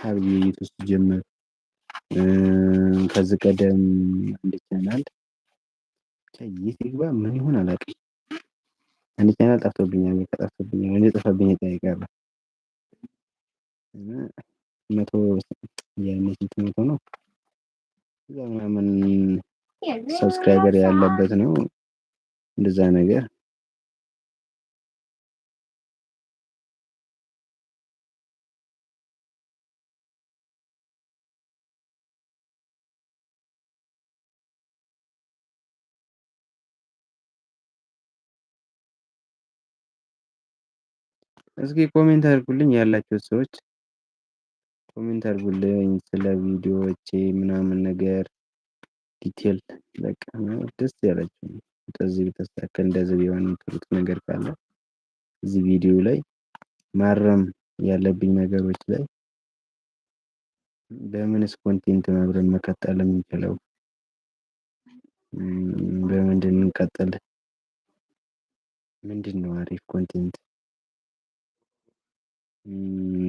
ሀብዬ ዩቱብ ስጀምር ከዚህ ቀደም አንድ ቻናል የት ይግባ ምን ይሁን አላውቅም። አንድ ቻናል ጠፍቶብኛል፣ በቃ ጠፍቶብኛል። እንደጠፋብኝ እጠይቃለሁ። እና መቶ ያኔ ስንት መቶ ነው እዛ ምናምን subscriber ያለበት ነው እንደዛ ነገር። እስኪ comment አድርጉልኝ ያላቸው ሰዎች comment አድርጉልኝ ስለ ቪዲዮዎቼ ምናምን ነገር detail በቃ ደስ ያላችሁ እንደዚህ ቢተስተካከል እንደዚህ ቢሆን የምትሉት ነገር ካለ እዚህ ቪዲዮ ላይ ማረም ያለብኝ ነገሮች ላይ በምንስ content ነው አብረን መቀጠል የምንችለው? በምንድን እንቀጥል? ምንድን ነው አሪፍ content?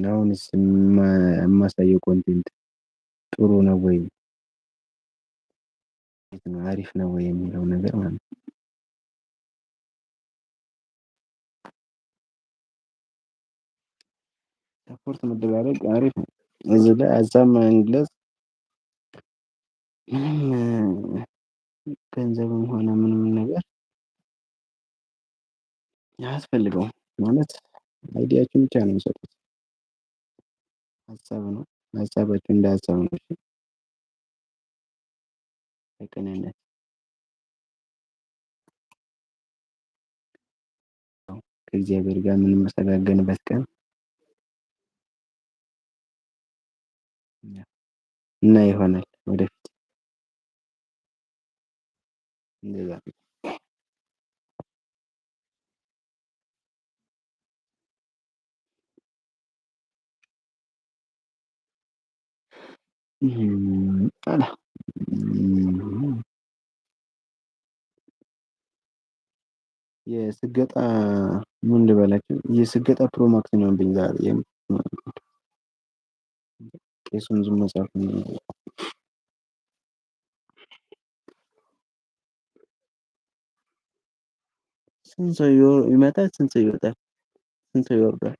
አሁንስ የማሳየው content ጥሩ ነው ወይ አሪፍ ነው ወይ የሚለው ነገር ማለት ነው። support መደራረግ አሪፍ ነው። እዚህ ላይ ሀሳብ መግለጽ ምንም ገንዘብም ሆነ ምንም ነገር አያስፈልገውም። ማለት idea ኣችሁን ብቻ ነው የሚሰጡት። ሀሳብ ነው፣ ሀሳባችሁ እንደ ሀሳብ ነው። እሺ በቅንነት ከእግዚአብሔር ጋር የምንመሰጋገንበት ቀን እና ይሆናል ወደፊት እንደዛ ነው። አላ የስገጣ ምን ልበላችሁ፣ የስገጣ Pro Max ነው ብኝ ዛሬ ቄሱን ዝም መጽሐፍ ነው። ስንት ሰው ይመጣል? ስንት ሰው ይወጣል? ስንት ሰው ይወርዳል?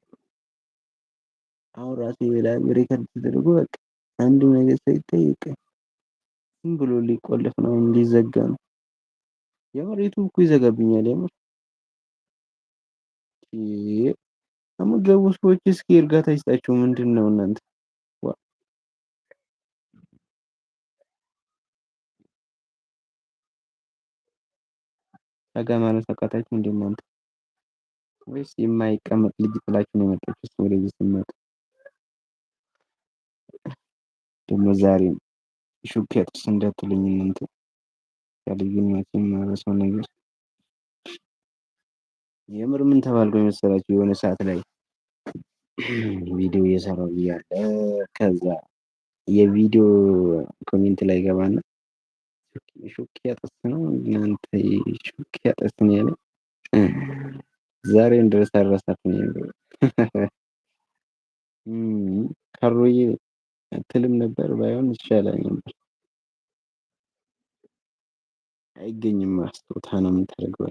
አሁን ራሱ ይላል record ተደርጎ በቃ አንድ ነገር ሳይጠይቅ ዝም ብሎ ሊቆለፍ ነው፣ ሊዘጋ ነው። የምር ዩቱብ እኮ ይዘጋብኛል። የምር የምትገቡ ሰዎች እስኪ እርጋታ ይስጣችሁ። ምንድን ነው እናንተ? ጠጋ ማለት አቃታችሁ እንደ እናንተ? ወይስ የማይቀመጥ ልጅ ጥላችሁ ነው የመጣችሁ? ወደዚህ ስትመጡ ደግሞ ዛሬም ሹክ ያጥስ እንዳትሉኝ እናንተ ከልዩነት የማረሰው ነገር የምር ምን ተባልኩ የመሰላችሁ? የሆነ ሰዓት ላይ ቪዲዮ እየሰራሁ እያለ ከዛ የቪዲዮ comment ላይ ገባና ሹክ ያጥስ ነው እናንተ ሹክ ያጥስ ነው ያለኝ። ዛሬም ድረስ አልረሳትም። ካሮዬ አትልም ነበር ባይሆን ይሻላል ነበር። አይገኝም ስጦታ ነው የምታደርገው።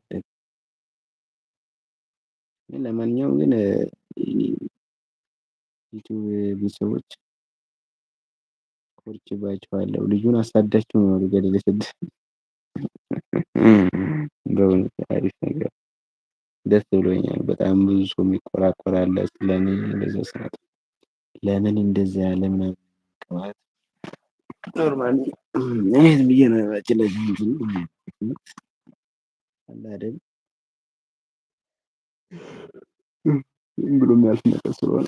ለማንኛውም ግን ዩቱብ ቤተሰቦች ኮርቼባችኋለሁ። ልጁን አሳዳችሁ ነው ገደል የሰደደ። በእውነት አሪፍ ነገር ደስ ብሎኛል። በጣም ብዙ ሰው የሚቆራቆር አለ ስለኔ በዛ ሰዓት ለምን እንደዚያ ያለ ምናምን ማለት normally እኔ ዝም ብዬ ነው አለ አይደል ዝም ብሎ የሚያልፍ ነገር ስለሆነ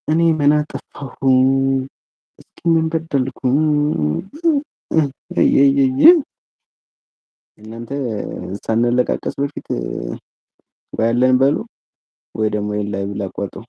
እኔ ምን አጠፋሁ? እስኪ ምን በደልኩ? እናንተ ሳንለቃቀስ በፊት ወይ አለን በሉ ወይ ደግሞ ይሄን live ላቋርጠው።